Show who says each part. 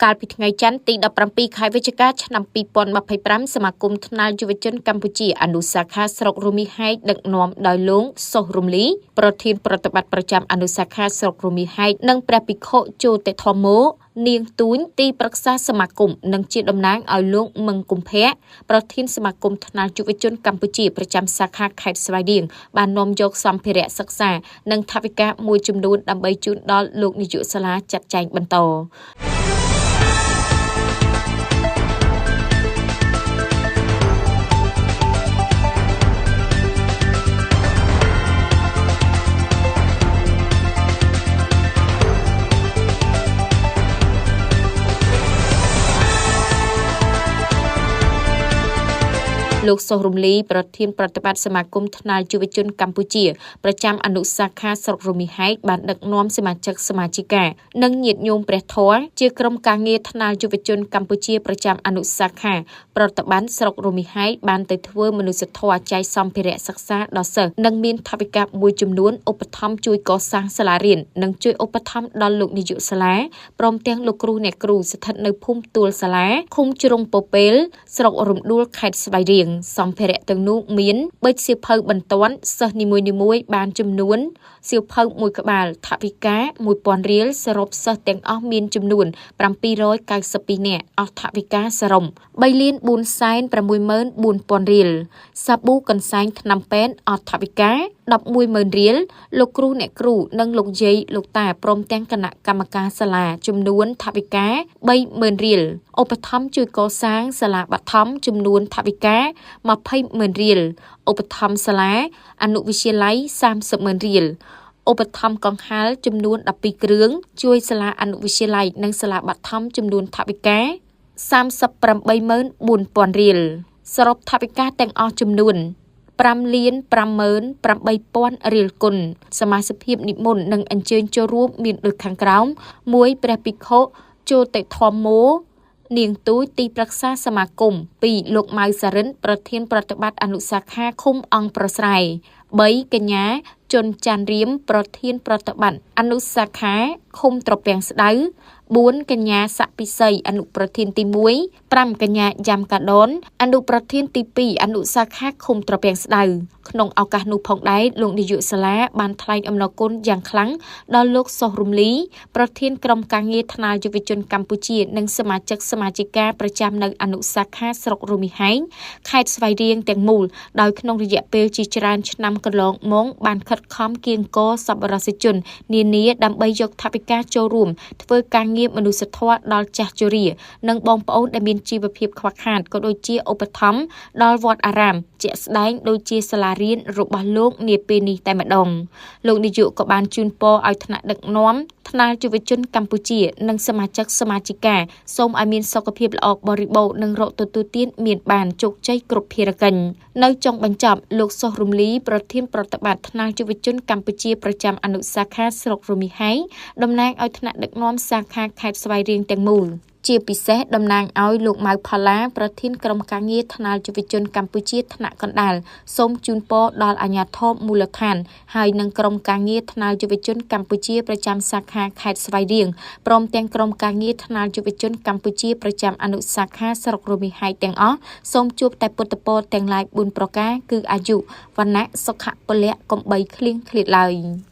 Speaker 1: កាលពីថ្ងៃច័ន្ទទី17ខែវិច្ឆិកាឆ្នាំ2025សមាគមថ្នាលយុវជនកម្ពុជាអនុសាខាស្រុករមាសហែកដឹកនាំដោយលោកសុសរំលីប្រធានប្រតិបត្តិប្រចាំអនុសាខាស្រុករមាសហែកនិងព្រះភិក្ខុជោតិធម្មោនាងទួញទីប្រឹក្សាសមាគមនិងជាតំណាងឲ្យលោកមឹងកុម្ភៈប្រធានសមាគមថ្នាលយុវជនកម្ពុជាប្រចាំសាខាខេត្តស្វាយរៀងបាននាំយកសម្ភារៈសិក្សានិងថវិកាមួយចំនួនដើម្បីជូនដល់លោកនាយកសាលាចាត់ចែងបន្ត លោកសុសរំលីប្រធានប្រតិបត្តិសមាគមថ្នាលយុវជនកម្ពុជាប្រចាំអនុសាខាស្រុករមាសហែកបានដឹកនាំសមាជិកសមាជិកានិងញាតិញោមព្រះធម៌ជាក្រុមការងារថ្នាលយុវជនកម្ពុជាប្រចាំអនុសាខាប្រតិបត្តិស្រុករមាសហែកបានទៅធ្វើមនុស្សធម៌ចែកសម្ភារៈសិក្សាដល់សិស្សនិងមានថវិកាមួយចំនួនឧបត្ថម្ភជួយកសាងសាលារៀននិងជួយឧបត្ថម្ភដល់លោកនាយកសាលាព្រមទាំងលោកគ្រូអ្នកគ្រូស្ថិតនៅភូមិទួលសាលាឃុំជ្រុងពពេលស្រុករំដួលខេត្តស្វាយរៀងសម្ភារៈទាំងនោះមានប៊ិចសៀវភៅបន្ទាន់សិស្សនីមួយៗបានចំនួនសៀវភៅមួយក្បាលថវិកា1000រៀលសរុបសិស្សទាំងអស់មានចំនួន792នាក់អស់ថវិកាសរុប3,464,000រៀលសាប៊ូកន្សែងថ្នាំពេទ្យអស់ថវិកា110,000រៀលលោកគ្រូអ្នកគ្រូនិងលោកយាយលោកតាព្រមទាំងគណៈកម្មការសាលាចំនួនថវិកា30,000រៀលឧបត្ថម្ភជួយកសាងសាលាបឋមចំនួនថវិកា20,000រៀលឧបត្ថម្ភសាលាអនុវិទ្យាល័យ30,000រៀលឧបត្ថម្ភកង្ហារចំនួន12គ្រឿងជួយសាលាអនុវិទ្យាល័យនិងសាលាបឋមចំនួនថវិកា384,000រៀលសរុបថវិកាទាំងអស់ចំនួន5,58,000រៀលគុណសមាជិកភាពនិមន្តនិងអញ្ជើញចូលរួមមានដូចខាងក្រោម1ព្រះភិក្ខុជោតិធម្មោនាងទូចទីប្រឹក្សាសមាគម2លោកម៉ៅសារិនប្រធានប្រតិបត្តិអនុសាខាឃុំអង្គប្រស្រ័យ3កញ្ញាជុនច័ន្ទរៀមប្រធានប្រតិបត្តិអនុសាខាឃុំត្រពាំងស្ដៅ4កញ្ញាស័ក្តិពិសីអនុប្រធានទី1 5កញ្ញាយ៉ាំកាដនអនុប្រធានទី2អនុសាខាឃុំត្រពាំងស្ដៅក្នុងឱកាសនោះផងដែរលោកនាយកសាលាបានថ្លែងអំណរគុណយ៉ាងខ្លាំងដល់លោកសុសរំលីប្រធានក្រុមការងារថ្នាលយុវជនកម្ពុជានិងសមាជិកសមាជិកាប្រចាំនៅអនុសាខាស្រុករមាសហែងខេត្តស្វាយរៀងទាំងមូលដោយក្នុងរយៈពេលជាច្រើនឆ្នាំកន្លងមកបានខិតខំគៀងគរសប្បុរសជននានាដើម្បីយកថវិកាចូលរួមធ្វើការងារមនុស្សធម៌ដល់ចាស់ជរានិងបងប្អូនដែលមានជីវភាពខ្វះខាតក៏ដូចជាឧបត្ថម្ភដល់វត្តអារាមជាក់ស្ដែងដូចជាសាលារៀនរបស់លោកនាពេលនេះតែម្ដងលោកនាយកក៏បានជូនពរឲ្យថ្នាក់ដឹកនាំថ្នាលយុវជនកម្ពុជានិងសមាជិកសមាជិកាសូមឲ្យមានសុខភាពល្អបរិបូរណ៍និងរកទទួលទានមានបានជោគជ័យគ្រប់ភារកិច្ចនៅចុងបញ្ចប់លោកសុសរំលីប្រធានប្រតិបត្តិថ្នាលយុវជនកម្ពុជាប្រចាំអនុសាខាស្រុករមាសហែកតំណាងឲ្យថ្នាក់ដឹកនាំសាខាខេត្តស្វាយរៀងទាំងមូលជាពិសេសតំណាងឲ្យលោកម៉ៅផល្លាប្រធានក្រុមការងារថ្នាលយុវជនកម្ពុជាថ្នាក់កណ្ដាលសូមជូនពរដល់អាជ្ញាធរមូលដ្ឋានហើយនិងក្រុមការងារថ្នាលយុវជនកម្ពុជាប្រចាំសាខាខេត្តស្វាយរៀងព្រមទាំងក្រុមការងារថ្នាលយុវជនកម្ពុជាប្រចាំអនុសាខាស្រុករមាសហែកទាំងអស់សូមជួបតែពុទ្ធពរទាំងឡាយ4ប្រការគឺអាយុវណ្ណៈសុខៈពលៈកុំបីឃ្លៀងឃ្លាតឡើយ។